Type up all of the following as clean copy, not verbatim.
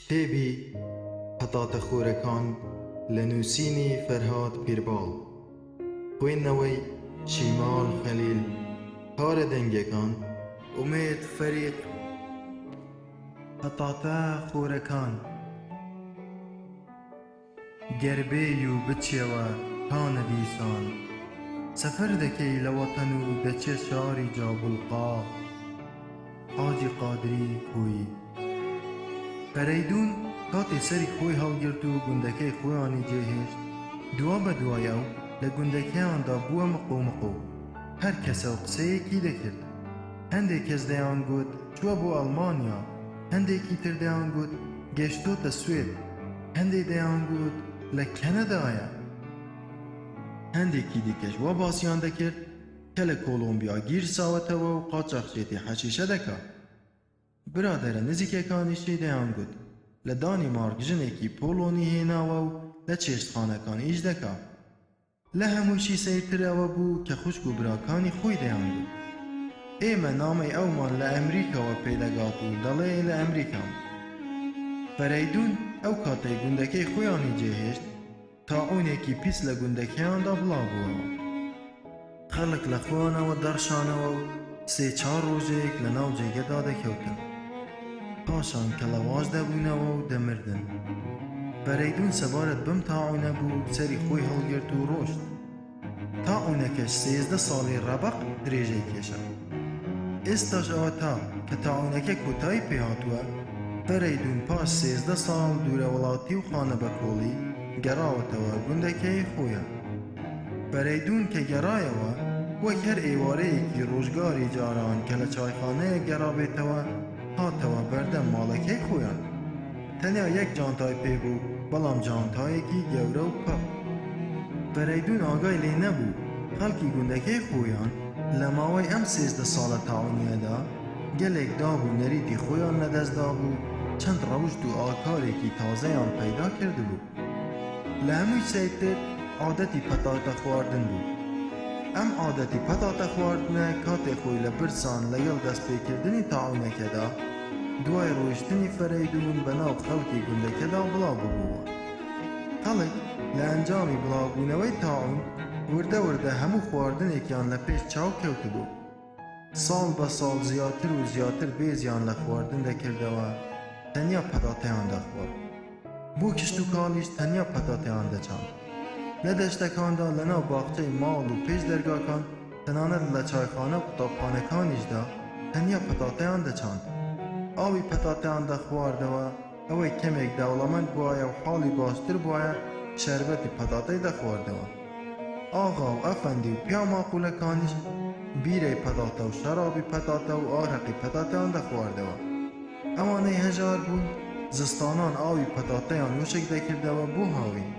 کتێبی پەتاتەخۆرەکان لە نووسینی فەرهاد پیرباڵ، خوێندنەوەی شیمال خەلیل، کارە دەنگیەکان، ئومێد فەریق. پەتاتە خۆرەکان. گەر بێی و بچیەوە تا نەدیسان. سەفەر دەکەی لە وەتەن و دەچیە شاری جابوڵقا. حاجی قادری کۆیی. فەرەیدوون کاتێ سەری خۆی هەڵگرت و گوندەکەی خۆیانی جێهێشت، دوا بە دوای ئەو لە گوندەکەیاندا بووە مقۆمقۆ. هەر کەسە و قسەیەکی دەکرد. هەندێ کەس دەیانگوت چووە بۆ ئەڵمانیا، هەندێکی تر دەیانگوت گەشتۆتە سوێد، هەندێ دەیانگوت لە کەنەدایە. هەندێکی دیکەش وا باسیان دەکرد کە لە کۆڵۆمبیا گیرساوەتەوە و قاچاخچێتی حەشیشە دەکا. برادەرە نزیکەکانیشی دەیانگوت لە دانیمارک ژنێکی پۆڵۆنی هێناوە و لە چێشتخانەکان ئیش دەکا. لە هەمووشی سەیرتر ئەوە بوو کە خوشک و براکانی خۆی دەیانگوت ئێمە نامەی ئەومان لە ئەمریکاوە پێدەگات و دەڵێ لە ئەمریکام. فەرەیدوون ئەو کاتەی گوندەکەی خۆیانی جێهێشت تاعوونێکی پیس لە گوندەکەیاندا بڵاوبووەوە. خەڵک لە خۆیانەوە دەڕشانەوە و سێ چار ڕۆژێک لە ناو جێگەدا دەکەوتن. پاشان کەڵەواژ دەبوونەوە و دەمردن. فەرەیدوون سەبارەت بەم تاعوونە بوو سەری خۆی هەڵگرت و ڕۆشت. تاعوونەکەش 13 ساڵی ڕەبەق درێژەی کێشا. ئێستاش ئەوەتا کە تاعوونەکە کۆتایی پێ هاتووە، فەرەیدوون پاش 13 ساڵ دوورەوڵاتی و خانەبەکۆڵی گەڕاوەتەوە گوندەکەی خۆیان. فەرەیدوون کە گەڕایەوە، وەک هەر ئێوارەیەکی ڕۆژگاری جاران کە لە چایخانەیەک گەڕابێتەوە، هاتەوە بەردەم ماڵەکەی خۆیان. تەنیا یەک جانتای پێ بوو، بەڵام جانتایەکی گەورە و پڕ. فەرەیدوون ئاگای لێ نەبوو، خەڵکی گوندەکەی خۆیان لە ماوەی ئەم 13 ساڵە تاعوونییەدا گەلێک داب و نەریتی خۆیان لەدەست دابوو، چەند ڕەوشت و ئاکارێکی تازەیان پەیدا کردبوو. لە هەمووی سەیرتر عادەتی پەتاتە خواردن بوو. ئەم عادەتی پەتاتە خواردنە کاتێ خۆی لە برسان لەگەڵ دەستپێکردنی تاعوونەکەدا، دوای ڕۆیشتنی فەرەیدوون بە ناو خەڵکی گوندەکەدا بڵاو ببووە. خەڵک لە ئەنجامی بڵاوبوونەوەی تاعوون وردە وردە هەموو خواردنێکیان لە پێش چاو کەوتبوو. ساڵ بە ساڵ زیاتر و زیاتر بێزیان لە خواردن دەکردەوە، تەنیا پەتاتەیان دەخوارد. بۆ کشتوکاڵیش تەنیا پەتاتەیان دەچاند. لە دەشتەکاندا، لەناو باخچەی ماڵ و پێش دەرگاکان، تەنانەت لە چایخانە و قوتابخانەکانیشدا تەنیا پەتاتەیان دەچاند. ئاوی پەتاتەیان دەخواردەوە، ئەوەی کەمێک دەوڵەمەند بوایە و حاڵی باشتر بوایە شەربەتی پەتاتەی دەخواردەوە. ئاغا و ئەفەندی و پیاو ماقوولەکانیش بیرەی پەتاتە و شەرابی پەتاتە و ئارەقی پەتاتەیان دەخواردەوە. ئەوانەی هەژار بوون زستانان ئاوی پەتاتەیان وشک دەکردەوە بۆ هاوین.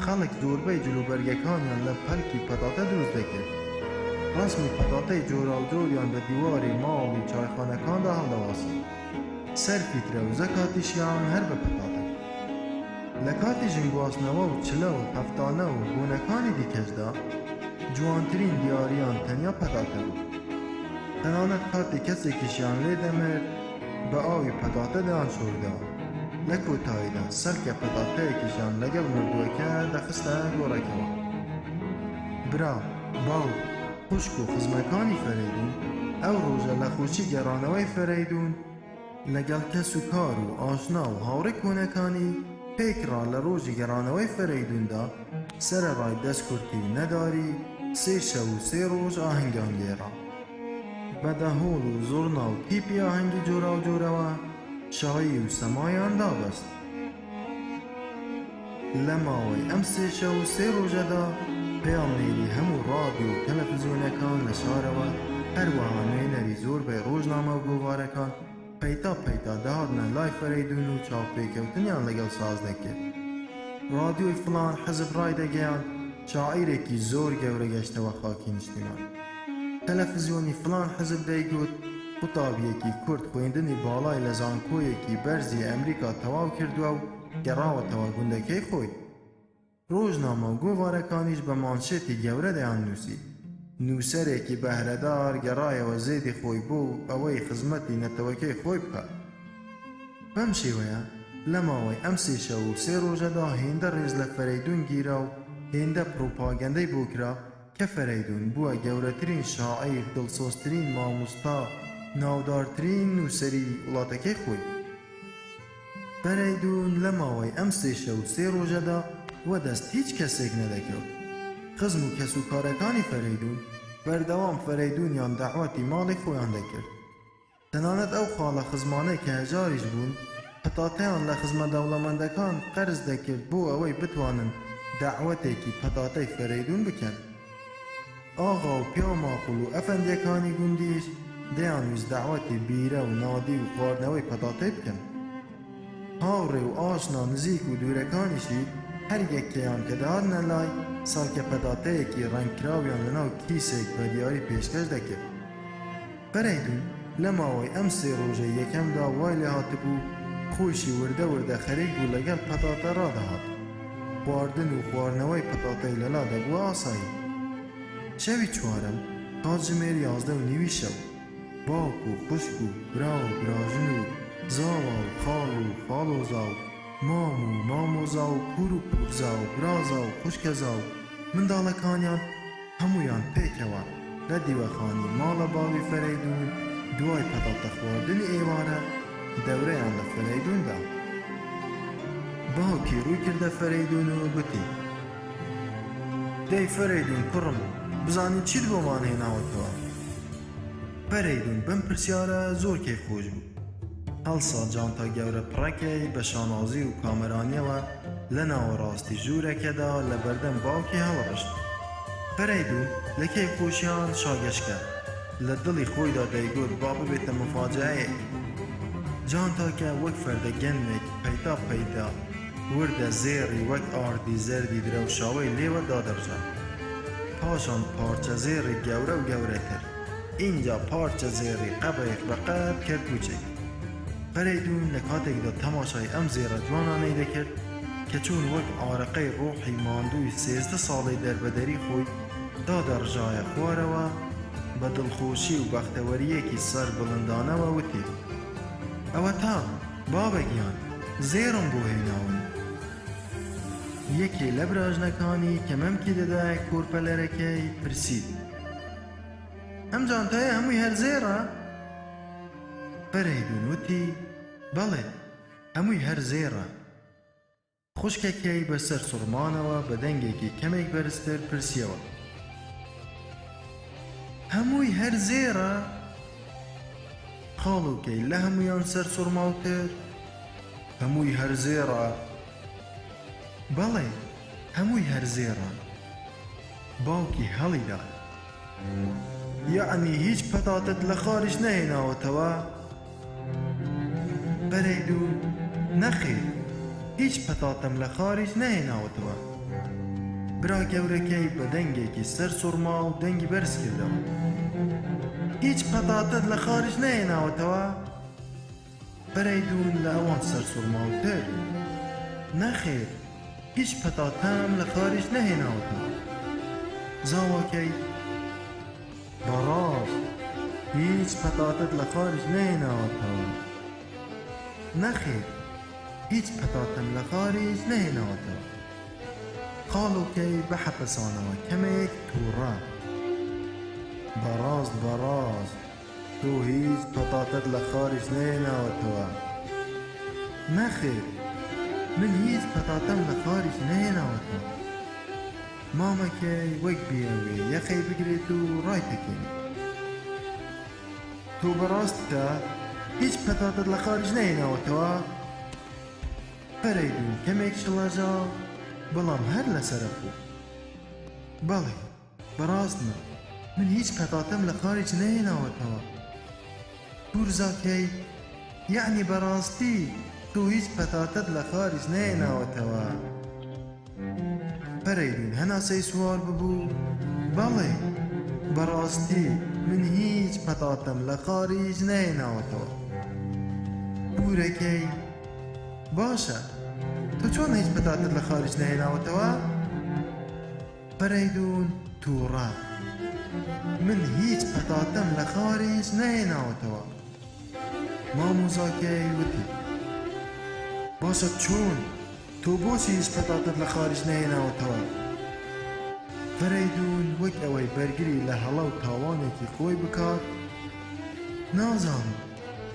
خەڵک زۆربەی جلوبەرگەکانیان لە پەلکی پەتاتە دروست دەکرد. ڕەسمی پەتاتەی جۆراوجۆریان بە دیواری ماڵ و چایخانەکاندا هەڵدەواسی. سەر فیترە و زەکاتیشیان هەر بە پەتاتە. لە کاتی ژنگواستنەوە و چلە و هەفتانە و بۆنەکانی دیکەشدا جوانترین دیارییان تەنیا پەتاتە بوو. تەنانەت کاتێ کەسێکیشیان لێ دەمرد بە ئاوی پەتاتە دەیانشۆردەوە. لە کۆتاییدا سەلکە پەتاتەیەکیشیان لەگەڵ مردووەکە دەخستە گۆڕەکەوە. برا، باوک، خوشک و خزمەکانی فەرەیدوون ئەو ڕۆژە لە خۆشی گەڕانەوەی فەرەیدوون لەگەڵ کەس و کار و ئاشنا و هاوڕێ کۆنەکانی پێکڕا لە ڕۆژی گەڕانەوەی فەرەیدووندا سەرەڕای دەستکورتی و نەداری سێ شەو و سێ ڕۆژ ئاهەنگیان گێڕا. بە دەهۆڵ و زوڕنا و تیپی ئاهەنگی جۆراوجۆرەوە شایی و سەمایان دابەست. لە ماوەی ئەم سێ شەو و سێ ڕۆژەدا پەیامنێری هەموو ڕادیۆ و تەلەفزیۆنەکان لە شارەوە، هەروەها نوێنەری زۆربەی ڕۆژنامە و گۆڤارەکان پەیتا پەیتا دەهاتنە لای فەرەیدوون و چاوپێکەوتنیان لەگەڵ ساز دەکرد. ڕادیۆی فڵان حزب ڕایدەگەیاند شاعیرێکی زۆر گەورە گەشتەوە خاکی نیشتیمان. تەلەفزیۆنی فڵان حزب دەیگوت قوتابییەکی کورد خوێندنی باڵای لە زانکۆیەکی بەرزی ئەمریکا تەواو کردووە و گەڕاوەتەوە گوندەکەی خۆی. ڕۆژنامە و گۆڤارەکانیش بە مانشێتی گەورە دەیاننووسی، نووسەرێکی بەهرەدار گەڕایەوە زێدی خۆی بۆ ئەوەی خزمەتی نەتەوەکەی خۆی بکات. بەم شێوەیە. لە ماوەی ئەم سێ شەو و سێ ڕۆژەدا هێندە ڕێز لە فەرەیدوون گیرا و هێندە پڕوپاگەندەی بۆ کرا کە فەرەیدوون بووە گەورەترین شاعیر، دڵسۆزترین مامۆستا، ناودارترین نووسەری وڵاتەکەی خۆی. فەرەیدوون لە ماوەی ئەم سێ شەو و سێ ڕۆژەدا وەدەست هیچ کەسێک نەدەکەوت. خزم و کەسوکارەکانی فەرەیدوون بەردەوام فەرەیدوونیان دەعوەتی ماڵی خۆیان دەکرد. تەنانەت ئەو خاڵە خزمانەی کە هەژاریش بوون، پەتاتەیان لە خزمە دەوڵەمەندەکان قەرز دەکرد بۆ ئەوەی بتوانن دەعوەتێکی پەتاتەی فەرەیدوون بکەن. ئاغا و پیاو ماقوڵ و ئەفەندیەکانی گوندیش دەیانویست دەعوەتی بیرە و نادی و خواردنەوەی پەتاتەی بکەن. هاوڕێ و ئاشنا نزیک و دوورەکانیشی هەر یەکەیان کە دەهاتنە لای، سەڵکە پەتاتەیەکی ڕەنگکراویان لەناو کیسێک بە دیاری پێشکەش دەکرد. فەرەیدون لە ماوەی ئەم سێ ڕۆژەی یەکەمدا وای لێهاتبوو خۆیشی وردە وردە خەریک بوو لەگەڵ پەتاتە ڕادەهات. خواردن و خواردنەوەی پەتاتەی لەلا دەبووە ئاسایی. شەوی چوارەم کاتژمێر 11 و نیوی شەو، باوک و خوشک و برا و براژن و زاوا و خاڵ و خاڵۆزا و مام و مامۆزا و پوور و پوورزا و برازا و خوشکەزا و منداڵەکانیان هەموویان پێکەوە لە دیوەخانی ماڵە باوی فەرەیدوون دوای پەتاتە خواردنی ئێوارە دەورەیان لە فەرەیدوون دا. باوکی ڕووی کردە فەرەیدوون و گوتی، دەی فەرەیدوون کوڕم بزانین چیت بۆمان هێناوەتەوە؟ فەرەیدوون بەم پرسیارە زۆر کەیفخۆش بوو. هەڵسا جانتا گەورە پڕەکەی بە شانازی و کامەرانیەوە لە ناوەڕاستی ژوورەکەدا لە بەردەم باوکی هەڵڕشت. فەرەیدوون لە کەیفخۆشیان شاگەشکە، لە دڵی خۆیدا دەیگوت با ببێتە موفاجەئەیەک. جانتاکە وەک فەردە گەنمێک پەیتا پەیتا وردە زێڕی وەک ئاردی زەردی درەوشاوەی لێوە دادەڕژا. پاشان پارچە زێڕی گەورە و گەورەتر. ئینجا پارچە زێڕی قەبەیەک بە قەد کەرپوچێک. فەرەیدوون لە کاتێکدا تەماشای ئەم زێڕە جوانانەی دەکرد کە چۆن وەک عارەقەی ڕۆحی ماندووی 13 ساڵەی دەربەدەری خۆی دادەڕژایە خوارەوە، بە دڵخۆشی و بەختەوەرییەکی سەربڵندانەوە وتی، ئەوەتا بابە گیان زێڕم بۆ هێناون. یەکێ لە براژنەکانی کە مەمکی دەدایە کۆرپەلەرەکەی پرسی. ئەم جانتایە هەمووی هەر زێڕە؟ فەرەیدون وتی، بەڵێ، هەمووی هەر زێڕە. خوشکەکەی بە سەرسوڕمانەوە بە دەنگێکی کەمێک بەرزتر پرسییەوە، هەمووی هەر زێڕە؟ خاڵۆکەی لە هەموویان سەرسوڕماوتر، هەمووی هەر زێڕە؟ بەڵێ، هەمووی هەر زێڕە. باوکی هەڵیدا. یەعنی هیچ پەتاتەت لە خاریج نەهێناوەتەوە؟ فەرەیدوون، نەخێر، هیچ پەتاتەم لە خاریج نەهێناوەتەوە. برا گەورەکەی بە دەنگێکی سەرسوڕماو دەنگی بەرز کردەوە. هیچ پەتاتەت لە خاریج نەهێناوەتەوە؟ فەرەیدوون لە ئەوان سەرسوڕماوتر، نەخێر، هیچ پەتاتەم لە خاریج نەهێناوەتەوە. زاواکەی، بەڕاست هیچ پەتاتەت لە خاریج نەهێناوەتەوە؟ نەخێر، هیچ پەتاتەم لە خاریج نەهێناوەتەوە. خاڵۆکەی بە حەپەسانەوە کەمێک تووڕە، بەڕاست بەڕاست. تۆ هیچ پەتاتەت لە خاریج نەهێناوەتەوە؟ نەخێر، من هیچ پەتاتەم لە خاریج نەهێناوەتەوە. مامەکەی وەک بیەوێ یەخەی بگرێت و ڕایتەکێنێ. تۆ بەڕاستتە هیچ پەتاتەت لە خاریج نەهێناوەتەوە؟ فەرەیدوون کەمێک شڵەژا، بەڵام هەر لەسەرەخۆ. بەڵێ. بەڕاست نا من هیچ پەتاتەم لە خاریج نەهێناوەتەوە. پورزاکەی، یەعنی بەڕاستی تۆ هیچ پەتاتەت لە خاریج نەهێناوەتەوە؟ فەرەیدون هەناسەی سوار ببوو، بەڵێ بەڕاستی من هیچ پەتاتەم لە خاریج نەهێناوەتەوە. پورەکەی، باشە تۆ چۆن هیچ پەتاتەت لە خاریج نەهێناوەتەوە؟ فەرەیدوون تووڕە، من هیچ پەتاتەم لە خاریج نەهێناوەتەوە. مامۆزاکەی وتی. باشە چۆن؟ تۆ بۆچی هیچ پەتاتەت لە خاریج نەهێناوەتەوە؟ فەرەیدوون وەک ئەوەی بەرگری لە هەڵە و تاوانێکی خۆی بکات، نازانم،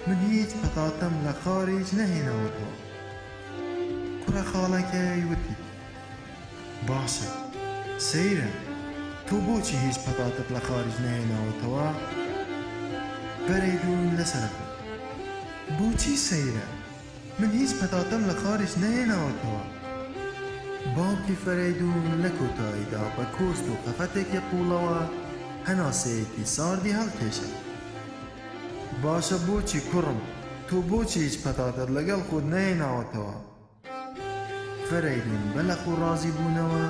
من هیچ پەتاتەم لە خاریج نەهێناوەتەوە. کوڕە خاڵەکەی وتی، باشە، سەیرە، تۆ بۆچی هیچ پەتاتەت لە خاریج نەهێناوەتەوە؟ فەرەیدوون لەسەرەخۆ، بۆچی سەیرە؟ من هیچ پەتاتەم لە خاریج نەهێناوەتەوە. باوکی فەرەیدوون لە کۆتاییدا بە کۆست و خەفەتێکی قووڵەوە هەناسەیەکی ساردی هەڵکێشا. باشە بۆچی کوڕم، تۆ بۆچی هیچ پەتاتەت لەگەڵ خۆت نەهێناوەتەوە؟ فەرەیدوون بە لەخۆ ڕازی بوونەوە،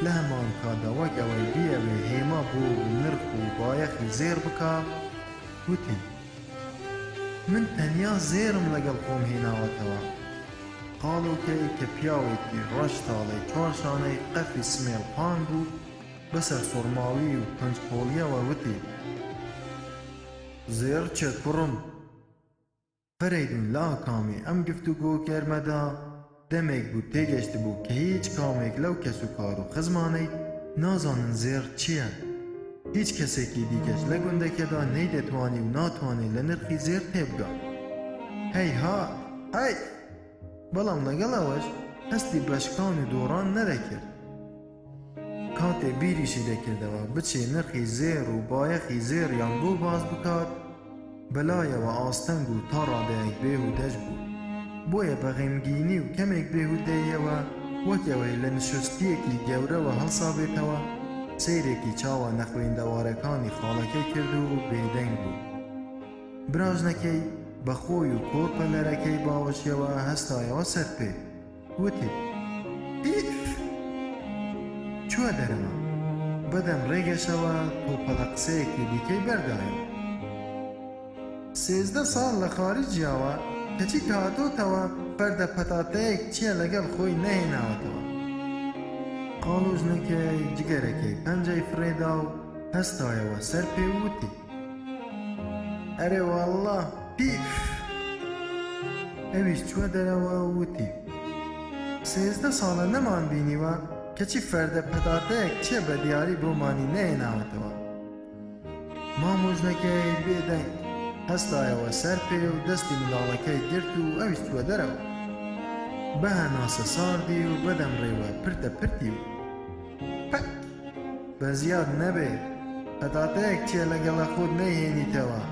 لە هەمان کاتدا وەک ئەوەی بیەوێ هێما بۆ نرخ و بایەخی زێڕ بکا، وتی. من تەنیا زێڕم لەگەڵ خۆم هێناوەتەوە. خاڵۆکەی کە پیاوێکی ڕەش تاڵەی چوارشانەی قەفی سمێڵ پان بوو، بە سەرسوڕماوی و کنجکۆڵییەوە وتی، زێڕ چیە کوڕم؟ فەرەیدوون لە ئاکامی ئەم گفتوگۆ گەرمەدا دەمێک بوو تێگەشتبوو کە هیچ کامێک لەو کەسوکار و خزمانەی نازانن زێڕ چییە. هیچ کەسێکی دیکەش لە گوندەکەدا نەیدەتوانی و ناتوانێ لە نرخی زێڕ تێبگا. هەیهات! حەیف! بەڵام لەگەڵ ئەوەش هەستی بە شکان و دۆڕان نەدەکرد. کاتێ بیریشی دەکردەوە بچێ نرخی زێڕ و بایەخی زێڕیان بۆ باس بکات، بەلایەوە ئاستەنگ و تا ڕادەیەک بێهودەش بوو. بۆیە بە غەمگینی و کەمێک بێهودەییەوە وەک ئەوەی لە نشوستییەکی گەورەوە هەڵسابێتەوە، سەیرێکی چاوە نەخوێندەوارەکانی خاڵەکەی کرد و بێدەنگ بوو. براژنەکەی بە خۆی و کۆرپەلەرەکەی باوەشیەوە هەستایەوە سەر پێ. وتی، ئیف! چووە دەرەوە. بەدەم ڕێگەشەوە تۆپەڵە قسەیەکی دیکەی بەردایەوە. 13 ساڵ لە خاریج ژیاوە، کەچی کە هاتۆتەوە فەردە پەتاتەیەک چییە لەگەڵ خۆی نەهێناوەتەوە. خاڵۆژنەکەی جگەرەکەی پەنجەی فڕێدا و هەستایەوە سەر پێ و وتی. ئەرێ واڵڵا پیف! ئەویش چووە دەرەوە و وتی، 13 ساڵە نەمانبینیوە، کەچی فەردە پەتاتەیەک چییە بە دیاری بۆمانی نەهێناوەتەوە. مامۆژنەکەی بێدەنگ هەستایەوە سەر پێ و دەستی منداڵەکەی گرت و ئەویش چووە دەرەوە. بە هەناسە ساردی و بەدەم ڕێوە پرتە پرتی بوو. پەک! بە زیاد نەبێ پەتاتەیەک چیە لەگەڵە خۆت نەیهێنیتەوە.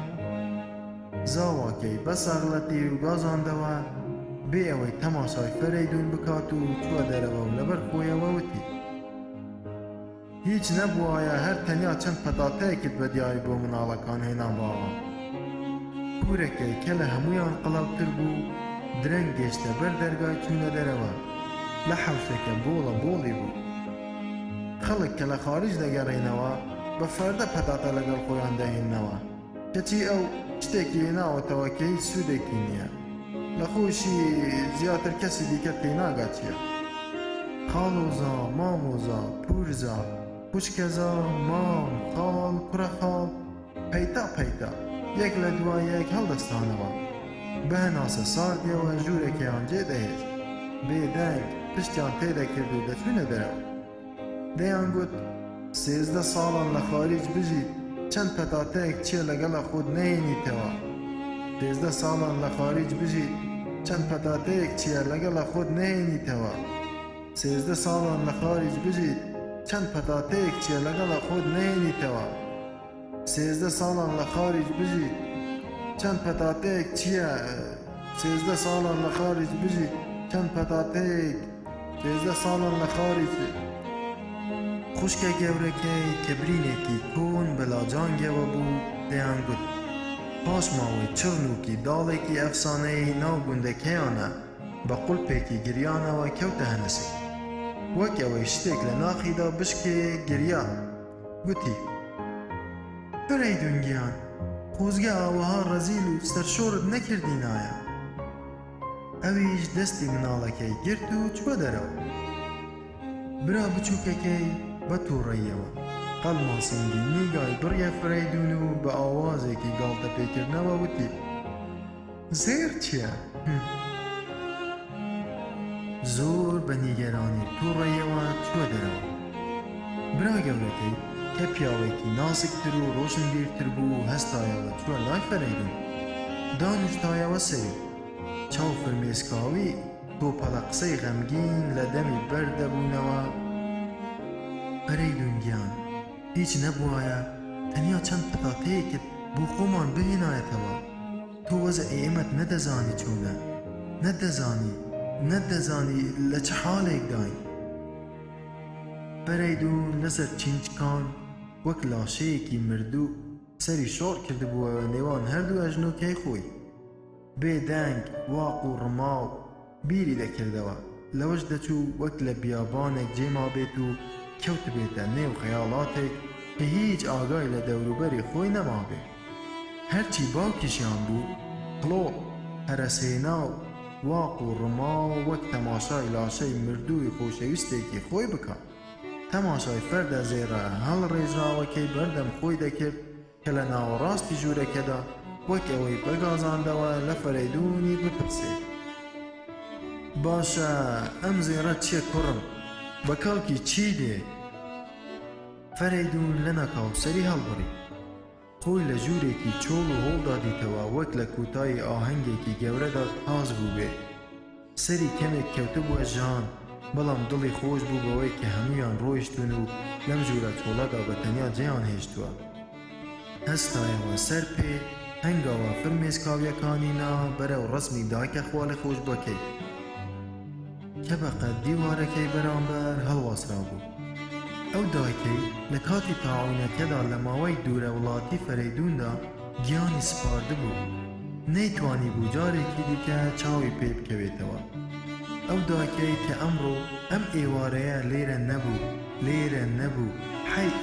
زاواکەی بە سەغڵەتی و گازاندەوە بێ ئەوەی تەماشای فەرەیدوون بکات و چووە دەرەوە و لەبەر خۆیەوە وتی، هیچ نەبوایە هەر تەنیا چەند پەتاتەیەکت بە دیاری بۆ مناڵەکان هێناباوە. پوورەکەی کە لە هەموویان قەڵەوتر بوو درەنگ گەیشتە بەر دەرگای چوونە دەرەوە. لە حەوشەکە بۆڵە بۆڵی بوو. خەڵک کە لە خاریج دەگەڕێنەوە بە فەردە پەتاتە لەگەڵ خۆیان دەهێننەوە، کەچی ئەو شتێکی هێناوەتەوە کە هیچ سوودێکی نییە. لە خۆیشی زیاتر کەسی دیکە تێناگا چییە. خاڵۆزا، مامۆزا، پوورزا، خوشکەزا، مام، خاڵ، کوڕەخاڵ، پەیتا پەیتا یەک لە دوای یەک هەڵدەستانەوە. بە هەناسە ساردیەوە ژوورەکەیان جێ دەهێشت. بێ دەنگ پشتیان تێ دەکرد و دەچوونە دەرەوە. دەیانگوت، 13 ساڵان لە خاریج بژیت، چەند پەتاتەیەک چییە لەگەڵە خۆت نەهێنیتەوە. 13 ساڵان لە خاریج بژیت، چەند پەتاتەیەک چییە لەگەڵە خۆت نەهێنیتەوە. 13 ساڵان لە خاریج بژیت، چەند پەتاتەیەک چییە لەگەڵە خۆت نەهێنیتەوە. 13 ساڵان لە خاریج بژیت، چەند پەتاتەیەک چییە؟ 13 ساڵان لە خاریج بژیت، چەند پەتاتەیەک 13 ساڵان لە خاریج. خوشکە گەورەکەی کە برینێکی کۆن بە لاجانگەوە بوو، دەیانگوت، پاشماوەی چڕنووکی داڵێکی ئەفسانەیی ناو گوندەکەیانە، بە قوڵپێکی گریانەوە کەوتە هەنەسک. وەک ئەوەی شتێک لە ناخیدا بشکێ، گریا. گوتی، فەرەیدون گیان، خۆزگە ئاوەها ڕەزیل و سەرشۆڕت نەکردینایە. ئەویش دەستی مناڵەکەی گرت و چووە دەرەوە. برا بچووکەکەی بە تووڕەییەوە قەڵماسینگی نیگای بڕیە فەرەیدون و بە ئاوازێکی گاڵتەپێکردنەوە وتی، زێڕ چییە؟ هم. زۆر بە نیگەرانی و تووڕەییەوە چووە دەرەوە. برا گەورەکەی کە پیاوێکی ناسکتر و ڕۆشنبیرتر بوو هەستایەوە چووە لای فەرەیدوون. دانیشتایەوە سەری. چاو فرمێسکاوی تۆپەڵە قسەی غەمگین لە دەمی بەردەبوونەوە، فەرەیدوون گیان، هیچ نەبوایە تەنیا چەند پەتاتەیەکت بۆ خۆمان بهێنایەتەوە. تۆ وەزعی ئێمەت نەدەزانی چۆنە، نەتدەزانی، نەتدەزانی لە چ حاڵێکداین. فەرەیدوون لەسەر چینچکان وەک لاشەیەکی مردوو سەری شۆڕ کردبووەوە نێوان هەردوو ئەژنۆکەی خۆی. بێ دەنگ، واق و ڕماو بیری دەکردەوە. لەوەش دەچوو وەک لە بیابانێک جێ مابێت و کەوتبێتە نێو خەیاڵاتێک کە هیچ ئاگای لە دەوروبەری خۆی نەمابێ. هەرچی باوکیشیان بوو، کڵۆڵ، هەرەسهێناو، واق و ڕماو وەک تەماشای لاشەی مردووی خۆشەویستێکی خۆی بکا. تەماشای فەردە زێڕە هەڵڕێژراوەکەی بەردەم خۆی دەکرد کە لە ناوەڕاستی ژوورەکەدا وەک ئەوەی بە گازاندەوە لە فەرەیدوونی بپرسێ. باشە ئەم زێڕە چییە کوڕم؟ بە کەڵکی چی دێ؟ فەرەیدوون لەناکاو سەری هەڵبڕی. خۆی لە ژوورێکی چۆڵ و هۆڵدا دیتەوە وەک لە کۆتایی ئاهەنگێکی گەورەدا تاز بووبێ. سەری کەمێک کەوتبووە ژان، بەڵام دڵی خۆش بوو بەوەی کە هەموویان ڕۆیشتوون و لەم ژوورە چۆڵەدا بە تەنیا جێیان هێشتووە. هەستایەوە سەر پێ، هەنگاوە فرمێسکاوییەکانی نا بەرەو ڕەسمی دایکە خوالێخۆشبووەکەی کە بە قەد دیوارەکەی بەرامبەر هەڵواسرابوو. ئەو دایکەی لە کاتی تاعوونەکەدا لە ماوەی دوورەوڵاتی فەرەیدووندا گیانی سپاردبوو، نەیتوانیبوو جارێکی دیکە چاوی پێ بکەوێتەوە. ئەو دایکەی کە ئەمڕۆ ئەم ئێوارەیە لێرە نەبوو، لێرە نەبوو، حەیف!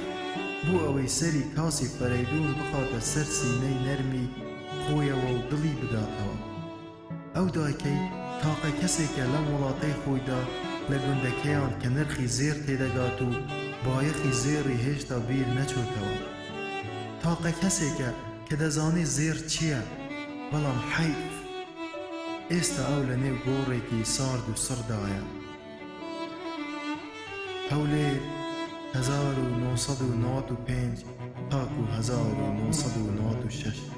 بۆ ئەوەی سەری کاسی فەرەیدوون بخاتە سەر سینەی نەرمی خۆیەوە و دڵی بداتەوە. ئەو دایکەی تاقە کەسێکە لەم وڵاتەی خۆیدا لە گوندەکەیان کە نرخی زێڕ تێدەگات و بایەخی زێڕی هێشتا بیر نەچۆتەوە. تاقە کەسێکە کە دەزانێ زێڕ چییە، بەڵام حەیف! ئێستا ئەو لە نێو گۆڕێکی سارد و سڕدایە. هەولێر، 1995 تاکو 1996.